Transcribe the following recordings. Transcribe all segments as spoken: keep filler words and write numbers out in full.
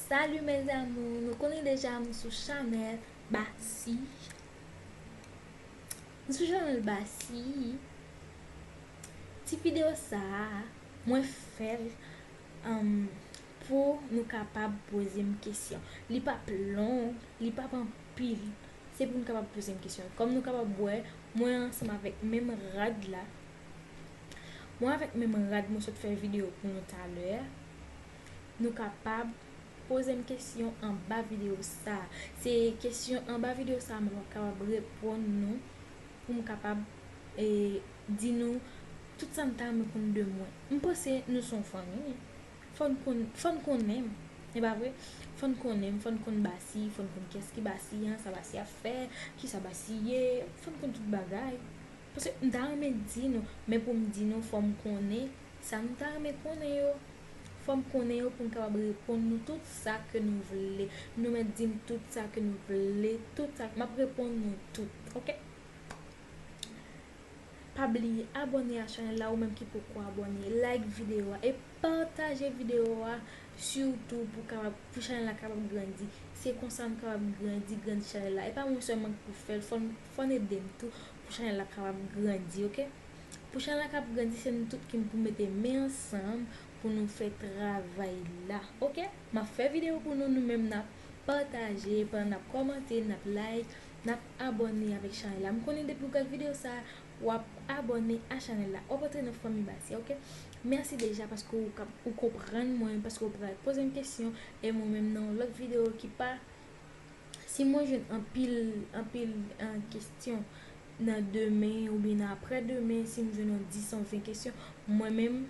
Salut mes amours, nou konnen deja m sou chanèl Basi. M sou chanèl Basi. Ti videyo sa a, mwen fè l um, pou nou kapab poze m kesyon. Li p ap long, li p ap anpil. Se pou nou kapab poze m kesyon. Kòm nou kapab wè, mwen ansanm avèk menm rad la. Mwen avèk menm rad mwen sot fè videyo pou nou talè a. Nou kapab poze m kesyon anba videyo sa. Se kesyon anba videyo sa mwen kapab reponn nou pou m kapab e, di nou tout sa m ta renmen konn de mwen. M panse nou se yon fanmi. Fò n konn, fò n konnen m. E pa vre? Fò n konnen m, fò n konn Basi, fò n konn kiyès ki Basi an, sa Basi ap fè, kisa Basi ye, fò n konn tout bagay. Paske m ta renmen di nou, men pou m di nou, fò m konnen sa nou ta renmen konnen yo. Fò m konnen yo pou m kapab reponn nou tout sa ke nou vle. Nou mèt di m tout sa ke nou vle, tout sa, m ap reponn nou tout, oke? Pa bliye abòne a chanèl la, ou menm ki poko abòne, like videyo a e pataje videyo a sitou pou kapab, pou chanèl la kapab grandi. Se konsa nou kapab grandi, grandi chanèl la. E pa mwen sèlman ki pou fè l, fò n, fò n ede m tou pou chanèl la kapab grandi, oke? Pou chanèl la kapab grandi, se nou tout ki pou mete men ansanm pou nou fè travay la, oke? M ap fè videyo pou nou, nou menm n ap pataje, pandan n ap kòmante, n ap like, n ap abòne avèk chanèl la. M konnen depi w gad videyo sa, w ap abòne a chanèl la. W ap antre nan fanmi Basi, oke? Mèsi deja paske w, kap, w konprann mwen, paske w pral poze m kesyon, e mwen menm nan yon lòt videyo ki pa, si mwen jwenn anpil, anpil an kesyon nan demen oubyen nan aprè demen, si m jwenn yon dis an ven kesyon, mwen menm,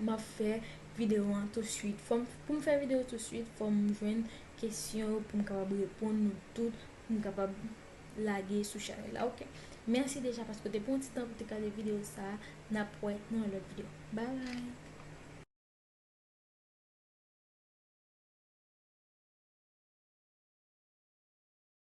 m ap fè videyo an touswit. Fò m, pou m fè videyo touswit, fò m jwenn kesyon yo pou m kapab reponn nou tout, pou m kapab lage sou chanèl la, oke? Mèsi deja paske w te pran ti tan pou te gade videyo sa a. N ap wè nan yon lòt videyo. Bye bye!